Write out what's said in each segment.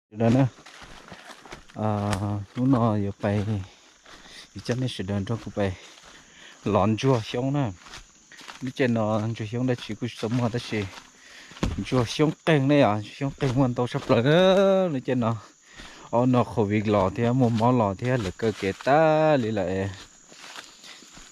Sawv daws na, hnub no yuav pais, yuav coj nej sawv daws nrog kuv pais lov ntsuag xyoob na. Lub caij no ntsuag xyoob dab tsi kuj tsis tau muaj tab sis ntsuag xyoob qeeg ne yom, ntsuag xyoob qeeg muaj ntau tshaj plaws na. Lub caij no, ob no covid los thiab muaj mob los thiab lawv kaw kev tag li lawm,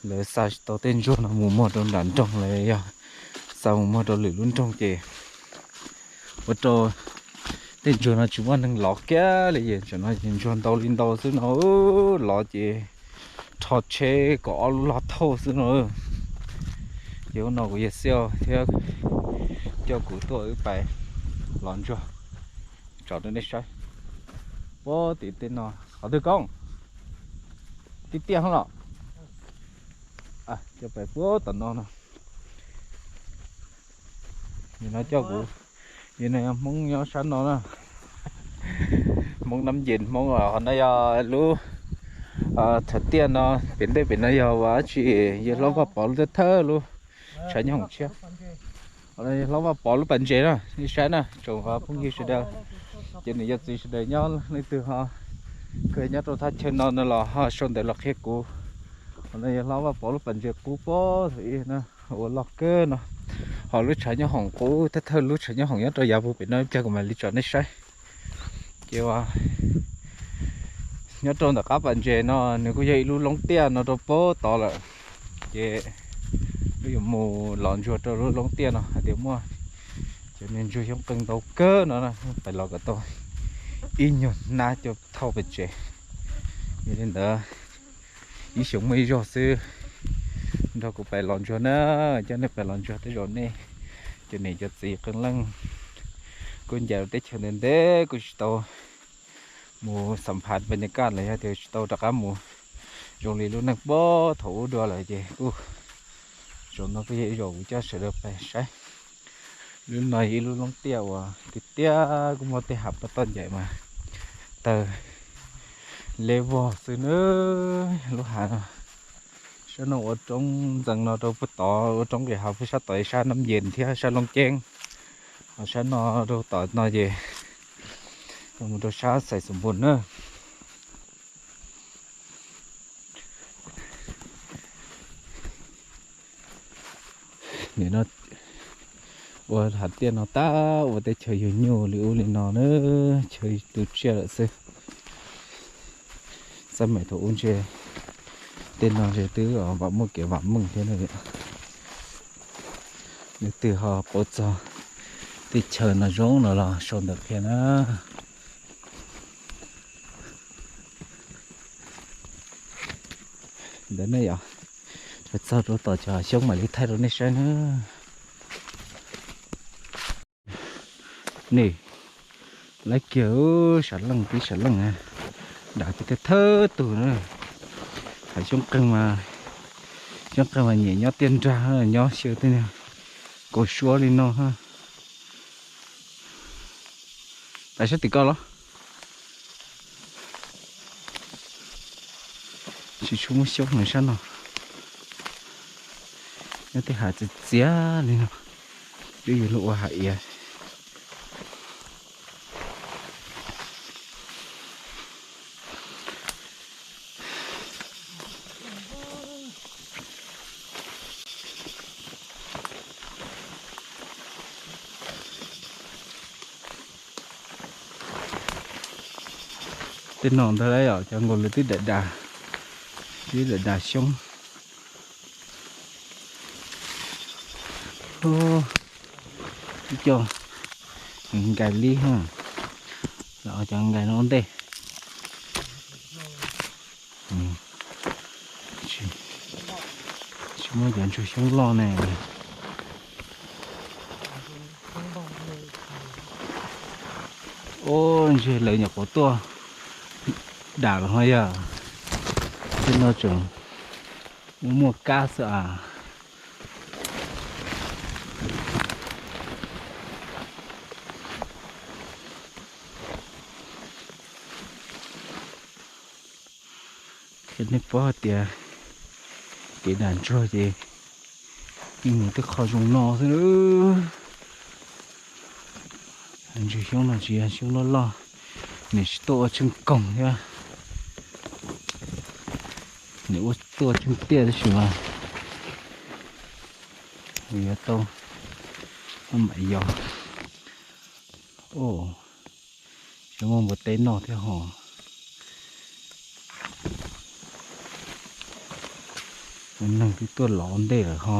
lawv xa tsis tau tej ntsuag no mus muag rau nram nroog, lawv yog xa mus muag rau lwm lub nroog ces ua rau tej ntsuag no tsis muaj neeg lov kiag li. Tam sim no ces ntsuag ntau li ntau xwb no, lov ces rho tsheb kom ob lub log thauj xwb no. Ces hnub no kuv yawg Xiaj thiab coj kuv tuaj wb pais lov ntsuag tso rau nej saib. Puag tim tej no, qhov twg koob? Tib tiaj hov los? Coj pais puag tom no no. Yog no coj kuv, yog no yog Hmoob nyob sab no na. Hmoob Nab Nces, Hmoob, ho no yog lub, thaum tiaj no pem ntej pem no yog ua dab tsi, yawg hlob Vaj Pov lub thawj thawj lub tshav nyob hoom tshiab. Ho no yog hlob Vaj Pov lub pas ntses na, nej saib na tsoom phooj ywg sawv daws, ces niam yawm txiv sawv daws nyob leej twg ho kawg nyob rau thaj chaw no no los ho sau ntawv los qhia kuv. Ho no yog hlob Vaj Pov lub pas ntses qub puag thaum ub na, ua loj kawg no. Ho lub tshav nyob hoom qub thawj thawj lub tshav nyob hoom nyob rau yav puag pem no ib pliag kuv mam li tso nej saib. Ces ua nyob rau ntawm qab pas ntses no nws kuj yog ib lub loob tiaj no rau puag tod lawm. Ces wb yuav mus lov ntsuag rau lub loob tiaj no hais tias muaj cov niag ntsuag xyoob qeeg ntau kawg no na, pais lov kom tau ib nyuag hnab coj thauj pes tsev. Yog li ntawd ib xyoos muaj ib zaug xwb, nrog kuv pais lov ntsuag na, coj nej pais lov ntsuag tej zaum nej cov niam cov txiv qee leej kuj ncaim teb chaws ntev ntev kuj tsis tau mus xam phaj pas nyas kaj los yog tias tsis tau rov qab mus zoo li lub neej puag thaum ub dua lawm ces kuj zaum no kuj yog ib zaug kuv coj sawv daws pais saib. Lub no yog ib lub loob tiaj uas tiaj tiaj kuj muaj tej hav paj toj ncaim mas tawg leb vog xwb na. Lub hav no sab no ua roob ntxeev no rau puag tod, ua roob nqis hav puag sab tod sab Nab Nces thiab sab Looj Ceeb. Ho sab no rau tom no ces mus rau sab Xais Xus Npus na. Nim no ua hav tiaj no tab ua tej chaw yug nyuj li ub li no na, chaw tu tsiaj lawm xwb. Xab maim thaum ub ntshe tej no ntshe twb vam muaj kev vam meej thiab na. Leej twg ho paub txog tej chaw no zoo no los sau ntawv qhia na. Ntawd ne yom, txog rau tom cov xyoob mam li thaij rau nej saib na. Nim, lawv kiag sab leej tib sab leej, dav tib thawj tug na. Hais xyoob qeeg mas, xyoob qeeg mas nyiam nyob tiaj nrag, nyob xyaw tej niag kaus suab li no. Pais sab tim ko los? Tsis tshua muaj xyoob no sab no. Nyob tej hav txias txias li no, twb yog luag ua hav iav. Tej no ntag lauj, cov nkaus lawv twb dam das, twb dam das xyoob. Ib co nkais li, los cov nkais no ua ntej. Tsis muaj cov ntsuag xyoob loj ne. Ua ntseg lawv nyuam qhuav tuaj dam los ho yog, tej no tseem muaj muaj kab xwb as. Qhia nej paub hais tias kev dam ntsuag ces yeej mus tej qho zoo no xwb. Ntsuag xyoob no tsis yog xyoob loj loj, Nws tsis tuaj ua tsheej koog thiab, nws ua tuaj tsheej tiaj tab sis mas nws yuav tau maj mam yos. Tsis muaj npua teb noj thiab ho. Ua neeg twb tuaj lov ntej lawm ho.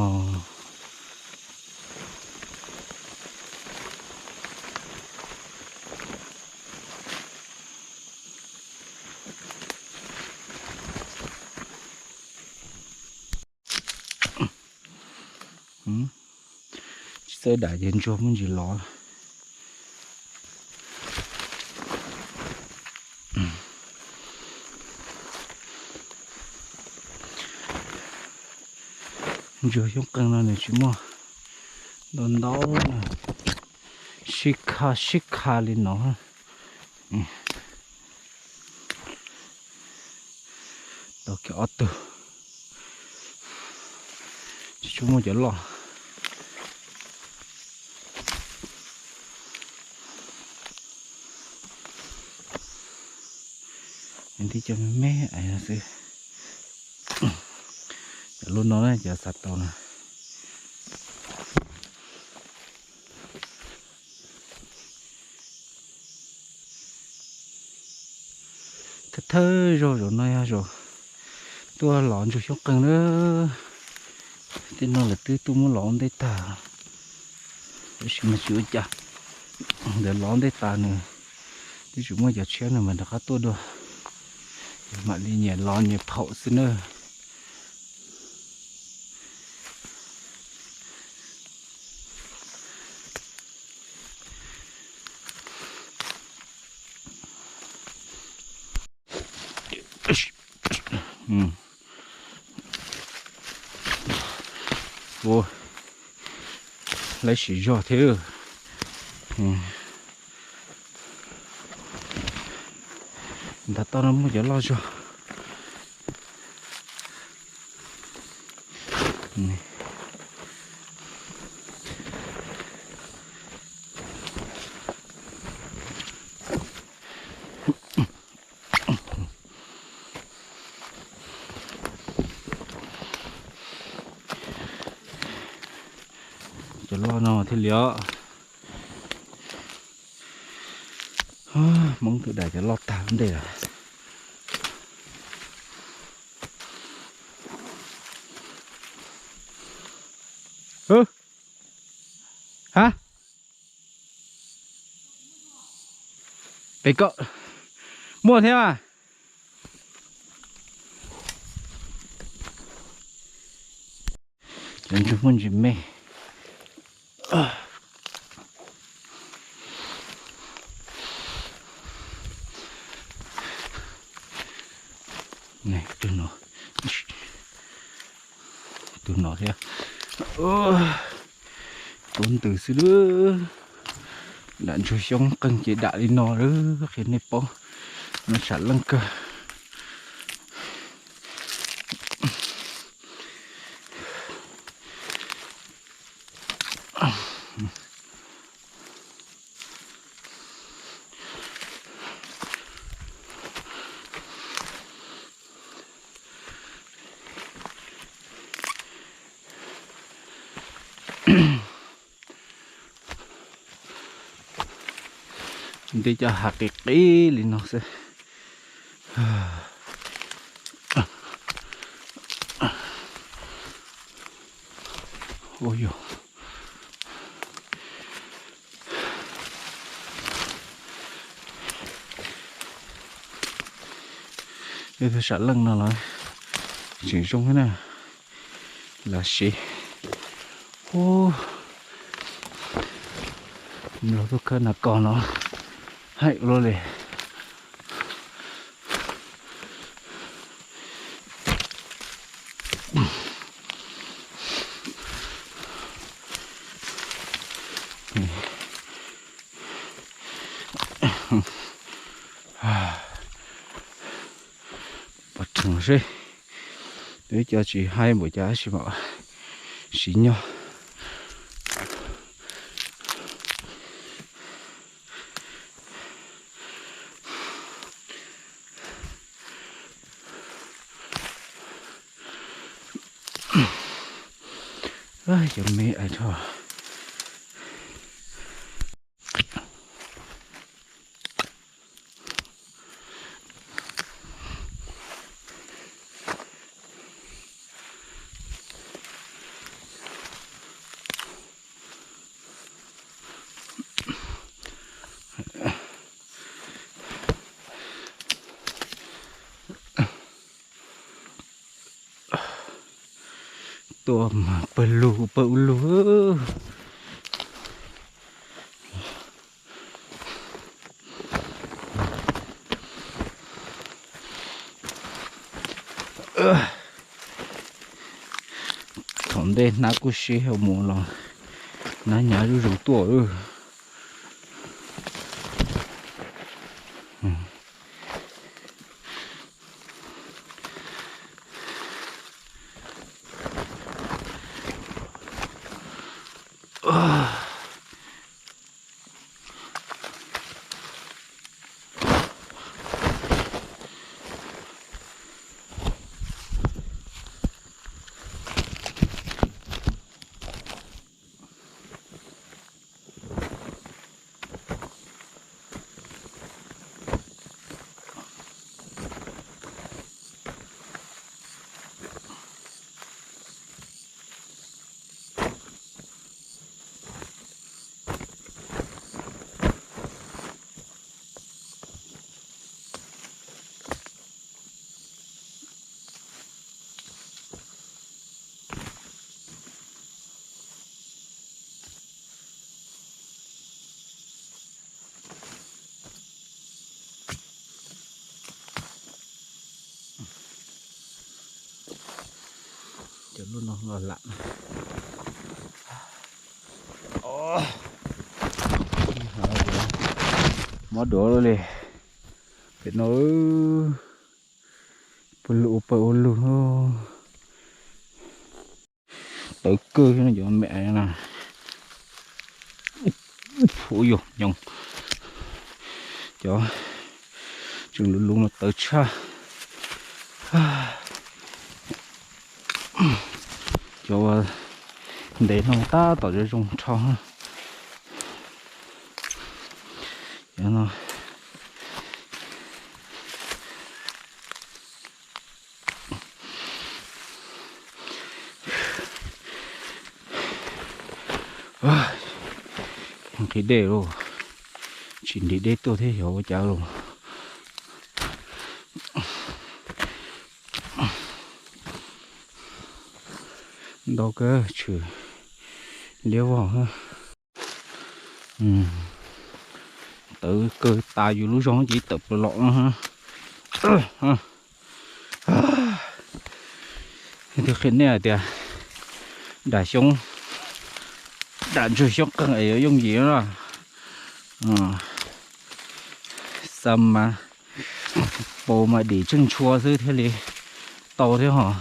Tsis txawj dam ces ntsuag muaj ntsis lov. Ntsuag xyoob qeeg no nws tsis muaj ntau ntau na, sib kha sib kha li no. Tau kiag ob tug, tsis tshua muaj cov loj. Nti cov me me xwb. Cov lub no na cov xav tau na. Thawj thawj zaug zaum no yog zaum tuaj lov ntsuag xyoob qeeg na. Tej no lawv twb tuaj muab lov ua ntej tag, tab sis mas tsis ua cas, ntawd lov ntej tas nws twb tsis muaj cov tshiab nws mam rov qab tuaj dua. Mam li nyias lov nyias phaum xwb na. Ua, lawv sim zog thiab. Ntav toj no muaj cov loj zog. Cov loj no thiaj li os. Hmoob twb dam cov loj tag ntej lawm. Ha, pem ko muaj thiab mas. Cov ntsuag muaj ntsis me. Tus no, tus no thiab. Tuav ntws xwb lawm. Dam ntsuag xyoob qeeg ces dam li no lawm, qhia nej paub, no sam leej kawg. Nti cov hav qis qis li no xwb. Ua yog tus sam leej no los tseem zoo thiab na. Los sis, ub, los tuaj khawb nas kos no haib ua luaj li. Pov rhees seb, twb cov tsis haib npaum cas tab sis mam siv nyob. Cov me ais tho. Tuaj mas pawg lug pawg ub lug. Thaum ntej hnab kuj sib hau mus los hnab hnyav zuj zus tuaj. Cov lub no los lam. Mob duav li. Pem no pawg lug ua pawg ua lug. Tawv kawg no cov me na. Ua yog nyoos. Cov tseem luv luv no tawv tshaj. Cov ntev no tab tom zoo zoo rho. Cov no nqhis dej lauj, tsis ntim dej tuaj thiab xyov ua cas lauj. Ntau kawg, tshwm liab vog. Tawv kawg tas yus lub zog ces tawm plaws los no. Leej twg qhia nej hais tias dam xyoob, dam ntswg xyoob qeeg es yuav yooj yim na. Xa mas paus mas dim tsheej tshua xwb thiaj li tau thiab hos.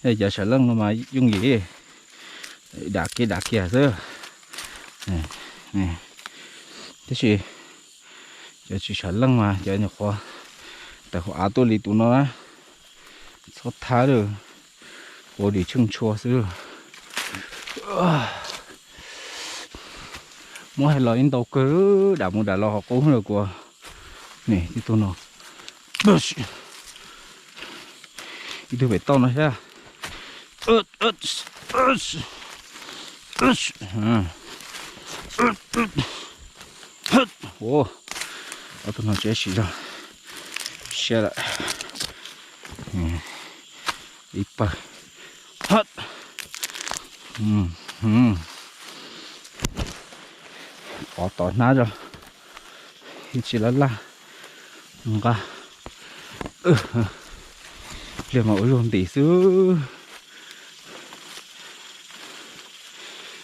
Cov sawv leej no mas yooj yim, dam kiag dam kiag xwb. Tab sis cov tsis sawv leej mas cov nyuam qhuav tawm hauv av tuaj li tus no na, txhob thab lawm, paus dim tsheej tshua xwb. Muab hais los ib ntau kawg, dam mus dam los ho qub lawm kuv. Ib tug no, ib tug pem toj no thiab. Ob tug no tseem siv zog, siab lawm. Ib pawg. Pov tom hnab zog, ib tsis laj laj nqa. Pliag mas ua zaug ntim xwb,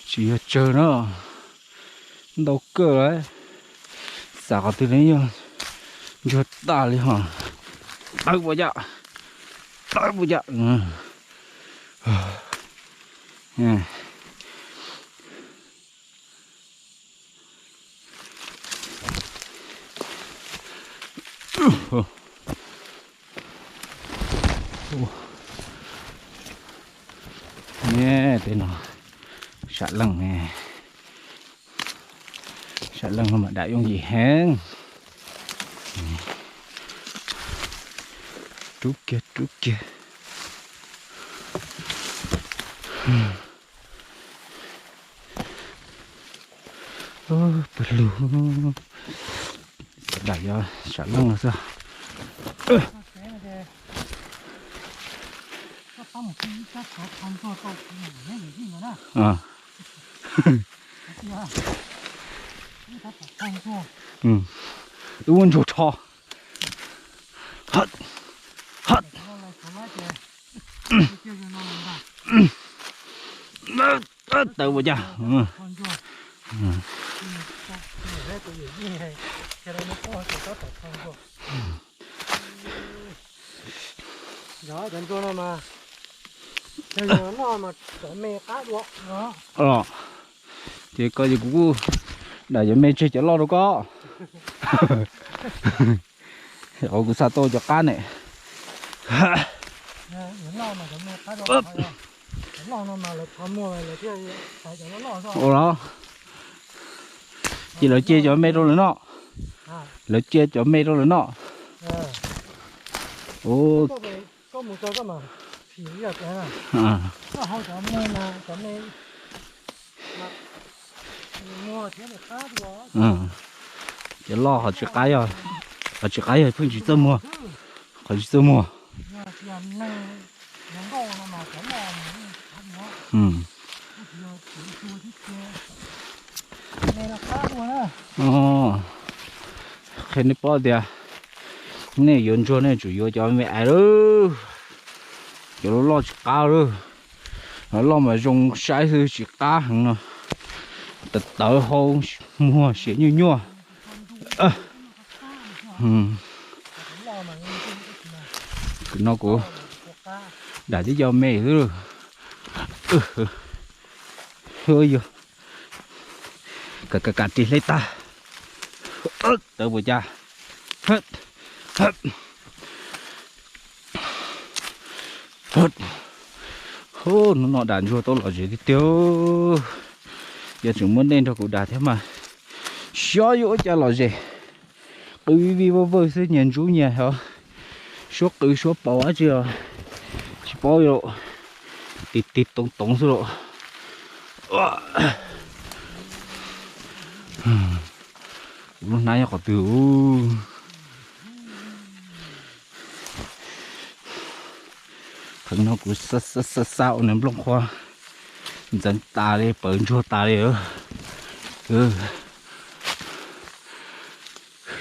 tsis yog tsawg na, ntau kawg lawm. Xav qhov twg li yog ntsuag tag li hos. Tawb puas yam, tawb puas yam. Tej no sam leej, sam leej no mas dam yooj yim heev. Rub kiag rub kiag. Pawg lug, dam yuav sam leej no xwb. Wb muab ntsuag rho. Tawv ua cas. Ces koj ces kuv kuj dam cov me tseg cov loj rau koj. Qhov kuv xa tuaj cov qab ne. Ua los, ces lawv cia cov me rau lawv noj. Lawv cia cov me rau lawv noj. Cov loj ho tsis qab yog, ho tsis qab yog pheej tsis txawj muag, qhov tsis txawj muag. Qhia nej paub tias nej yuav ntsuag nej tsum yuav cov me ais lawm, cov loj loj tsis qab lawm. Loj loj mas zoo saib xwb tsis qab heev no, tawv tawv hau muag siav nyuaj nyuaj. No kuv dam tib co me xwb. Yog, ka ka ris hleb tag, tawv puas cas. Hnub no dam ntsuag tau lom zem tiag tiag. Yog tseem muaj nej nrog kuv dam thiab mas xyov yuav ua cas lom zem. Qw vij vij vawj vawj xwb, nyias ntsuj nyias hov, suab qw suab paus dab tsi os, tsis paub, tig tig toov toov xwb los. Kuv lub hnab nyob qhov twg? Qhov no kuv xa xa xa ua nws nplooj qhuav ntxeev tas li, pawv ntsuag tas li.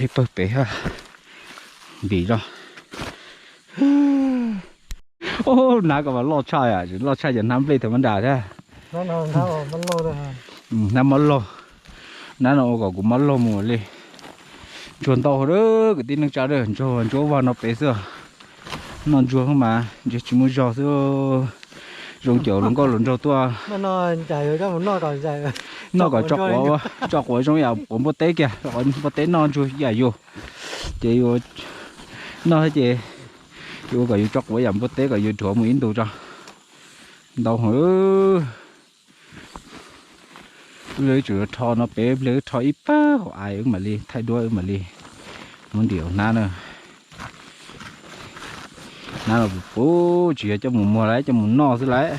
Ib pawg pem ha, ntim zog. Hnab ko mas loj tshaj, loj tshaj cov hnab nplej thaum mab nras thiab. Hnab mob laug, hnab no ua kom kuv mob laug mus li. Ntsuag ntau hauv kwv tij neej tsa, ntsuag ntsuab vag no pem xwb. Noj ntsuag mas ntshe tsis muaj zog xwb. Zoo caum hluas nkauj hluas nraug tuaj noj kom tso quav, tso quav zoo yam quav npua teb kiag, npua teb noj ntsuag yam yus. Ces yus noj ces yus ua kom yus tso quav yam npua teb kom yus dhuav mus ib ntus tso. Ntau heev. Pliag wb tsum rho no pem, pliag wb rho ib pab hauv av wb mam li thaij duab wb mam li muab ntim hauv hnab na. Hnab no puv puv tsis yog coj mus muag lawm, coj mus noj xwb lawm.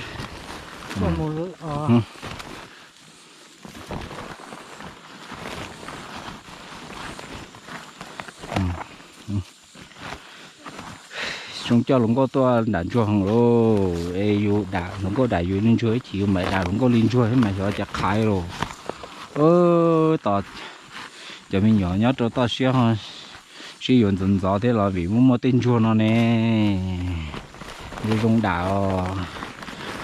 Zoo coj hluas nkauj tuaj dam ntsuag heev lauj. Es yus dam hluas nkauj dam yus li ntsuag ib chim, yus mam dam hluas nkauj li ntsuag thiab mas xyov cas qhaiv lauj. Tos cov me nyuam nyob rau toj siab ho sib yuav ntxov ntxov thiab los vim muaj muaj tej ntsuag no ne. Zoo zoo dam os.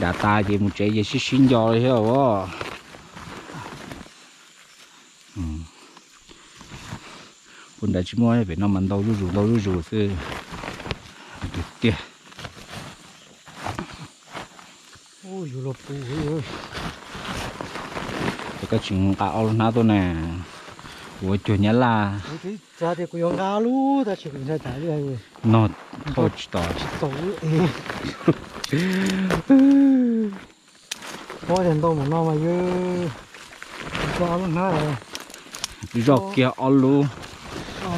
Dam tas ces mus tsev ces sib sib nco li thiab os. Ua nrad tsis muaj, pem no mas ntau zuj zus ntau zuj zus xwb. Tiag. Ces koj tsis nqa ob lub hnab tuaj na, kuv ua cuag nyab laj. Kuv twb xav tias kuv yuav nqa lub tab sis kuv ntshai tas li. No thauj tsis tau. Tsis tau. Ua tias ntau mus no mas yus tso ob lub hnab, zoj kiag ob lub.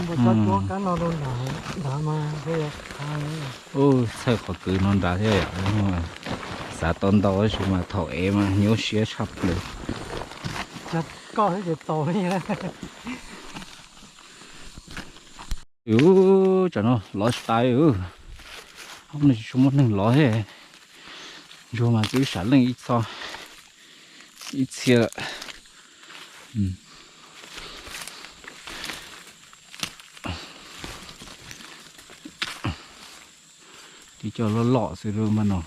Npua tsob cuab kab no rau nrad mas thiaj yog. Ub, txhawj qhov kwv no nrad thiab yom. Xav tau ntau tab sis mas thaum ev mas nyuaj siab tshaj plaws. Koj thiab ces tau li. Ub, tsam no lov tsis tas li. Ob no tsis tshua muaj neeg lov thiab. Ntsuag mas twb sam leej ib txhia, ib txhia lawm. Tib co loj loj xwb lub npaj no.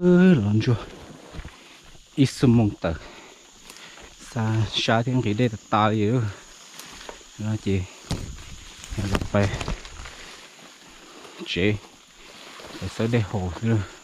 Los ntsuag ib xuab moos tawm, xa sab thiab nqhis dej tas tas li no ces los pais tsev, pais xawb dej haus xwb.